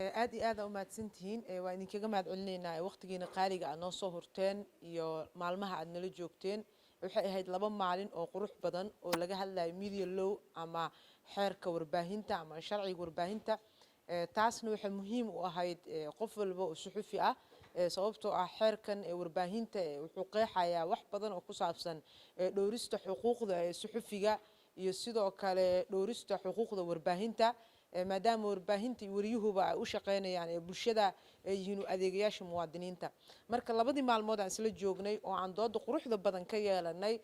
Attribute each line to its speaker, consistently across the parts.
Speaker 1: Aad iyo aad aa umahadsantihiin. Waa idinkaga mahad celinaynaa waqtigiina qaaliga aad noo soo hurteen iyo maalmaha aad nala joogteen. Waxay ahayd 2 maalin oo qurux badan oo laga hadlayo media law ama xeerka warbaahinta ama sharciga warbaahinta. Taasna waxay muhiim u ahayd qof walba oo suxufi ah, sababtoo ah xeerkan warbaahinta wuxuu qeexayaa wax badan oo ku saabsan dhowrista xuquuqda suxufiga iyo sidoo kale dhowrista xuquuqda warbaahinta, maadaama warbaahinta iyo wariyuhuba ay u shaqeynayaan ee bulshada ay yihiin adeegayaasha muwaadiniinta. Marka labadii maalmood aan isla joognay oo aan dooda quruxda badan ka yeelanay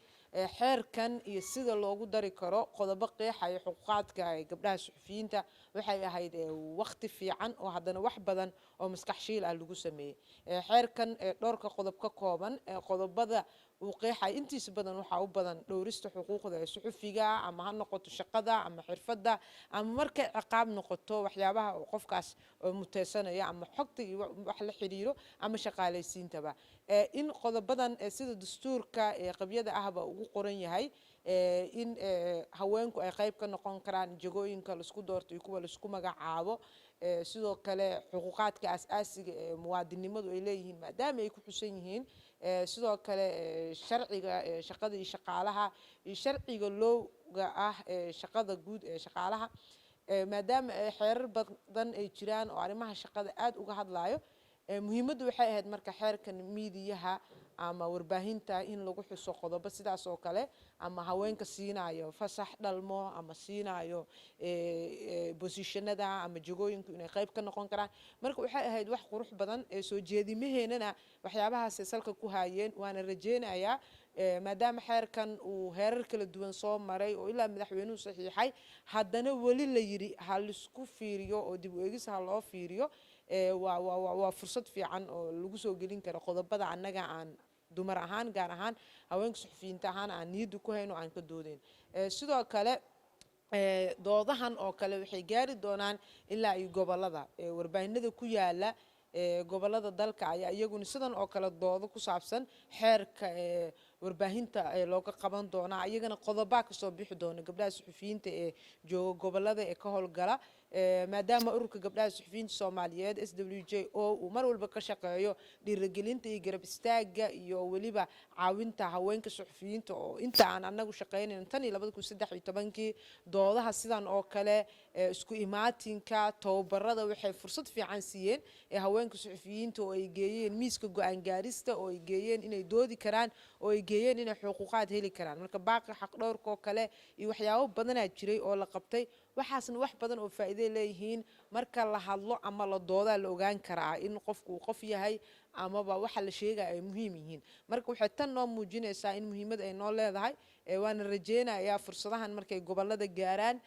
Speaker 1: xeerkan iyo sida loogu dari karo qodobo qeexaya xuquuqaadka gabdhaha suxufiyiinta, waxay ahayd waqti fiican oo haddana wax badan oo maskax shiil ah lagu sameeyey. Xeerkan dhowrka qodob ka kooban, qodobada uu qeexaya intiisa badan waxaa u badan dhowrista xuquuqda ee suxufiga, ama ha noqoto shaqada ama xirfadda ama markay ciqaab noqoto waxyaabaha uu qofkaas muteysanaya ama xogta iyo wax la xiriiro ama shaqaalaysiintaba. In qodobadan sida dastuurka qabyada ahba ugu qoran yahay in haweenku ay qayb ka noqon karaan jagooyinka laisku doorto iyo kuwa laisku magacaabo, sidoo kale xuquuqaadka aas-aasiga ee muwaadinimadu ay leeyihiin maadaama ay ku xusan yihiin, sidoo kale sharciga shaqada iyo shaqaalaha iyo sharciga lowga ah ee shaqada guud ee shaqaalaha, maadaama xeerar badan ay jiraan oo arrimaha shaqada aada uga hadlayo. Muhiimaddu waxay ahayd marka xeerkan miidiyaha ama warbaahinta in lagu xuso qodobo sidaas oo kale, ama haweenka siinayo fasax dhalmo ama siinayo bosishanada ama jagooyinku inay qayb ka noqon karaan. Marka waxay ahayd wax qurux badan ee soo jeedimaheennana waxyaabahaasay salka ku haayeen. Waana rajeynayaa maadaama xeerkan uu heerar kala duwan soo maray oo ilaa madaxweynuhu saxiixay, haddana weli la yidhi ha laisku fiiriyo oo dib u eegis ha loo fiiriyo, waa fursad fiican oo lagu soo gelin karo qodobada annaga aan dumar ahaan, gaar ahaan haweenka suxufiyiinta ahaan, aan niyadda ku hayno, aan ka doodayn. Sidoo kale doodahan oo kale waxay gaari doonaan ilaa iyo gobolada. Warbaahinada ku yaala gobolada dalka ayaa iyaguna sidan oo kale doodo ku saabsan xeerka warbaahinta looga qaban doonaa, iyagana qodobaa kasoo bixi doona gabdhaha suxufiyiinta ee jooga gobolada ee ka howlgala, maadaama ururka gabdhaha suxufiyiinta Soomaaliyeed SWJO uu mar walba ka shaqeeyo dhiirigelinta iyo garab istaaga iyo weliba caawinta haweenka suxufiyiinta. Oo inta aan anagu shaqeynayn tan iyo 2013-kii, doodaha sidan oo kale, isku imaatinka, tababarada waxay fursad fiican siiyeen ee haweenka suxufiyiinta oo ay geeyeen miiska go-aan gaarista, oo ay geeyeen inay doodi karaan, oo ay geeyeen inay xuquuqaad heli karaan. Marka baaqi xaq dhowrka oo kale iyo waxyaabo badanaa jiray oo la qabtay, waxaasna wax badan oo faa'iiday leeyihiin. Marka la hadlo ama la doodaa la ogaan karaa in qofku uu qof yahay amaba waxa la sheegaya ay muhiim yihiin. Marka waxay tan noo muujinaysaa in muhiimad ay noo leedahay. Waana rajeynayaa fursadahan markay gobolada gaaraan,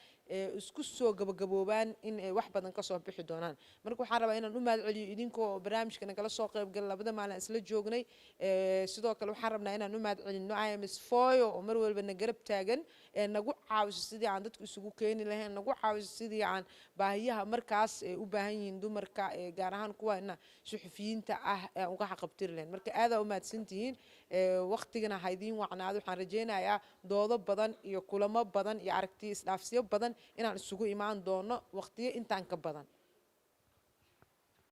Speaker 1: isku soo gabagaboobaan, in ay wax badan kasoo bixi doonaan. Marka waxaan rabaa inaan u mahad celiyo idinkoo barnaamijka nagala soo qaybgala labada maalin isla joognay. Sidoo kale waxaan rabnaa inaan u mahad celino IMS Foyo oo mar walba na garab taagan ee nagu caawiso sidii aan dadku isugu keeni lahayn, nagu caawiso sidii aan baahiyaha markaas ay u baahan yihiin dumarka, gaar ahaan kuwana suxufiyiinta ah, ee uga xaqabtiri lahayn. Marka aadaa u mahadsantihiin, waqtigana ha idiin wacnaado. Waxaan rajeynayaa doodo badan iyo kulamo badan iyo aragtiyo isdhaafsiyo badan inaan isugu imaan doono waqtiyo intaan ka badan.